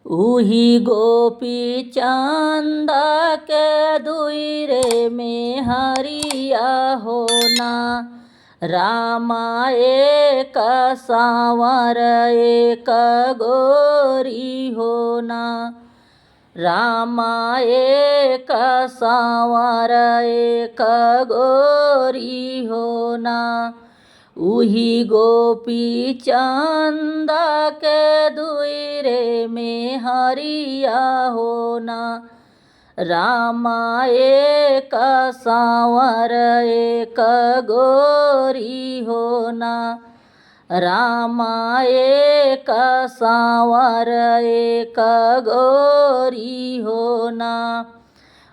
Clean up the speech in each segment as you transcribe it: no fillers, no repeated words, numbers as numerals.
उही गोपी चंदा के दुई रे में हरिया होना। रामा एक सांवर एक गोरी होना। रामा एक सांवर एक गोरी होना। उही गोपी चंदा के दुई रे में हरिया होना। रामा एक सांवर एक गोरी होना। रामा एक सांवर एक गोरी होना।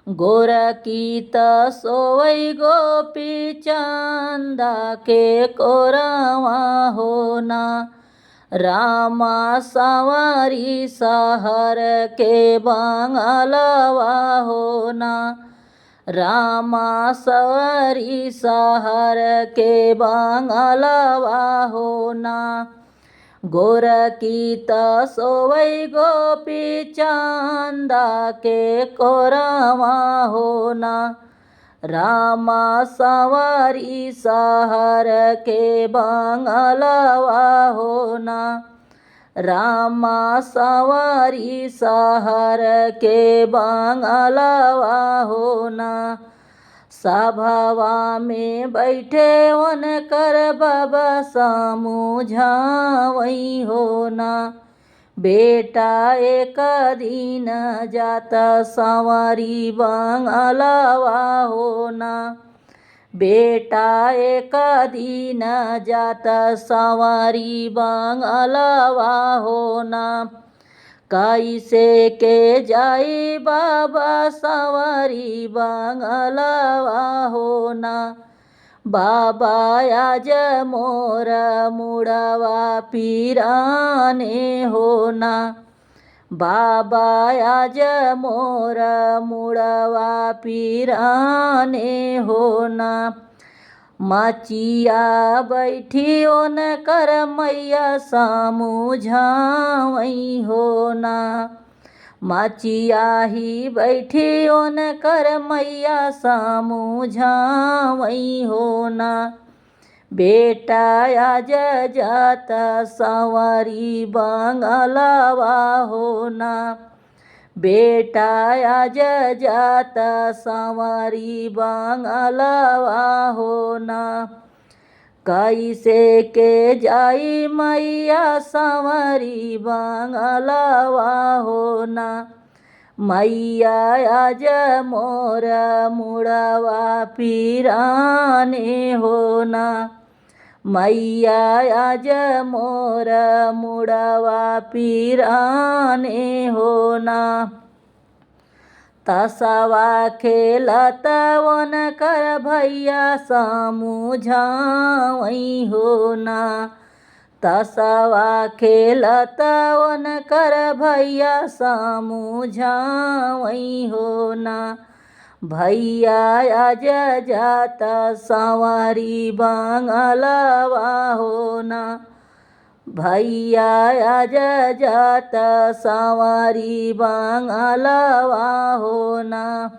गोरकी त सोवई गोपी चंदा के कोरवा होना। रामा संवरी सहर के बंगलवा होना। रामा संवरी सहर के बंगलवा होना। गोरकी त सोवई गोपी चंदा के कोरवा होना। रामा संवरी सहर के बंगलवा होना। रामा संवरी सहर के बंगलवा होना। सभवा में बैठे उनकर बाबा समुझावई होना। बेटा एक दिन जात संवरी बंगलवा होना। बेटा एक दिन जात संवरी बंगलवा होना। कैसे के जाई बाबा संवरी बंगलवा होना। बाबा आज मोर मुड़वा पीराने होना। बाबा आज मोर मुड़वा पीराने होना। मचिया बैठी कर मैया समुझावई होना। मचिया ही बैठी कर मैया समुझावई होना। बेटा आज जात संवरी बंगलवा होना। बेटा आज जात संवरी बंगलवा होना। कैसे के जाई मैया संवरी बंगलवा होना। मैया आज मोर मुड़वा पीराने होना। मैया आज मोर मुड़वा पीराने होना। तसवा खेलत कर भैया समुझावई होना। तसवा खेलत कर भैया समुझावई होना। भैया आज जात संवरी बंगलवा होना। भैया आज जात संवरी बंगलवा होना।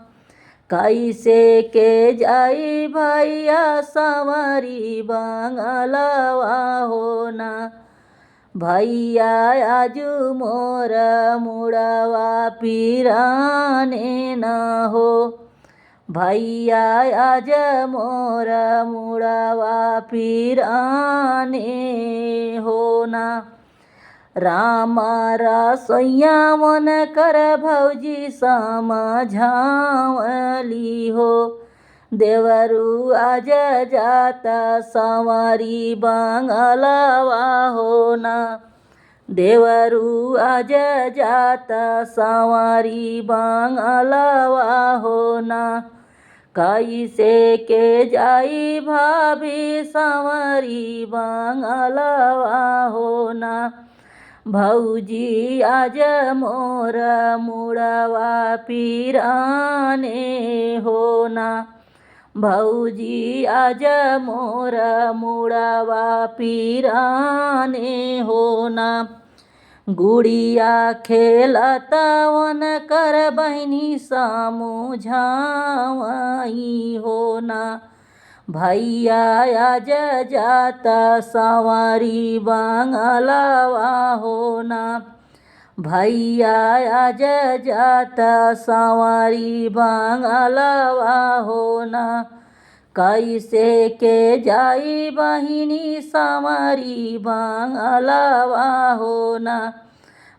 कैसे के जाई भैया संवरी बंगलवा होना। भैया आजु मोर मुड़वा पीराने न हो। भैया आज मोर मुड़वा पीराने होना। राम रसोइया मन कर भौजी समझावली हो। देवरू आज जात संवरी बंगलवा होना। देवरू आज जात संवरी बंगलवा होना। कैसे के जाई भाभी संवरी बंगलवा होना। भौजी आज मोर मुड़वा पीराने होना। भौजी आज मोर मुड़वा पीराने होना। गुड़िया खेलतवन कर बहिनी समुझावई हो ना। भैया आज जाता संवरी बंगलवा हो ना। भैया आज जाता संवरी बंगलवा हो ना। कैसे के जाई बहिनी संवरी बंगलवा हो ना।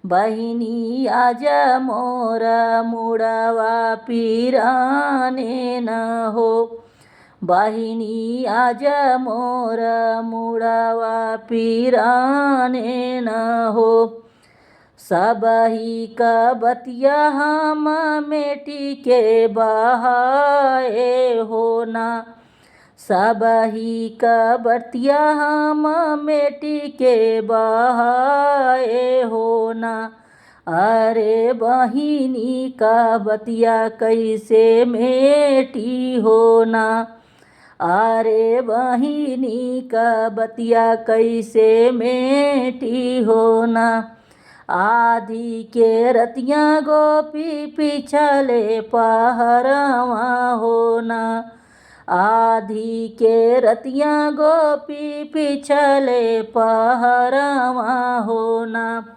बहिनी आज मोर मुड़वा पिराने न हो। बहिनी आज मोर मुड़वा पिराने न हो। सबही क बतिया हम मेटी के बहाए हो ना। सबही क बतिया हम मेटी के बहाए हो ना। अरे बहिनी का बतिया कैसे मेटी हो ना। अरे बहिनी का बतिया कैसे मेटी हो ना। आधी के रतिया गोपी पिछले पहरवा हो ना। आधी के रतिया गोपी पिछले पहरवा हो ना।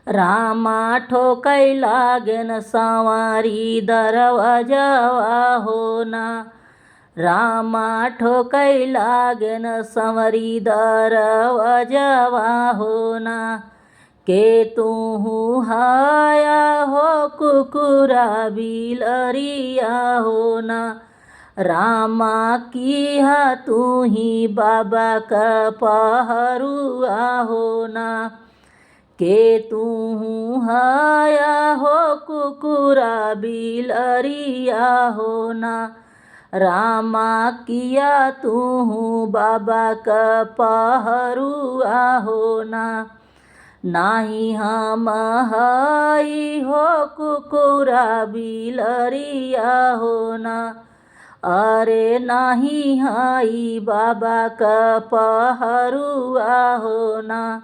रामा ठोकै लागेन संवरी दरवाजवा हो ना। रामा ठोकै लागेन संवरी दरवाजवा हो ना। के तुहु हाया हो कुकुरा बिलरिया हो ना। रामा किहा तुही बाबा क पहरुआ हो ना। के तुहु हाया हो कुकुरा बिलरिया हो ना। रामा किया तुहु बाबा क पहरुआ हो ना। नाही हम हई हो कुकुरा बिलरिया हो ना। अरे नाही हई बाबा क पहरुआ हो ना।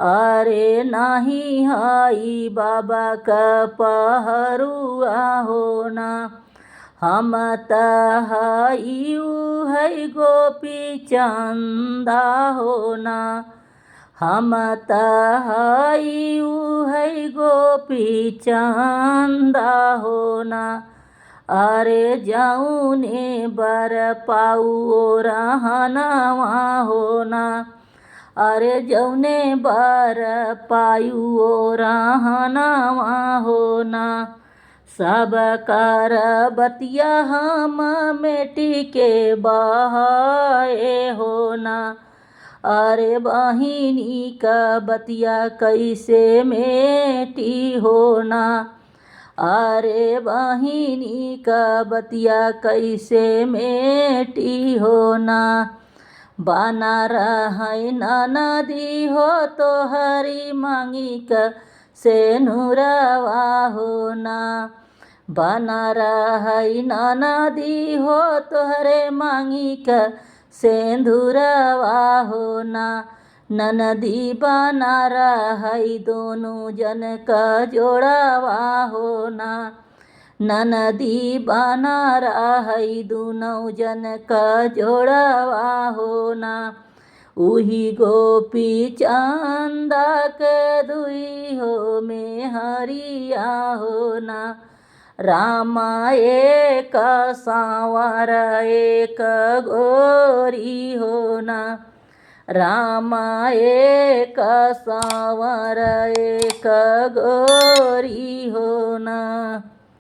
अरे नाही हई बाबा क पहरुआ हो ना। हम त हई है गोपी चंदा हो ना। हम त हई है गोपी चंदा हो ना। अरे जौने बर पाऊ रहनवा हो ना। अरे जौने बर पायु रहनवा हो ना। सब कर बतिया हम मेटी के बहाए हो ना। अरे बहिनी का बतिया कैसे मेटी हो ना। अरे बहिनी का बतिया कैसे मेटी हो ना। बना रहै ननदी हो तोहरी मांगी क सेनुरवा हो ना। बना रहै ननदी हो तोहरे मांगी क सेंधुरवा हो ना। ननदी बना रहै दोनों जन क जोड़वा हो ना। ननदी बना रहै दुनौ जन क जोड़वा हो ना। उही गोपी चंदा के दुई हो मेहरिया हो ना। रामा एक सांवर एक गोरी हो ना। रामा एक सांवर एक गोरी हो ना।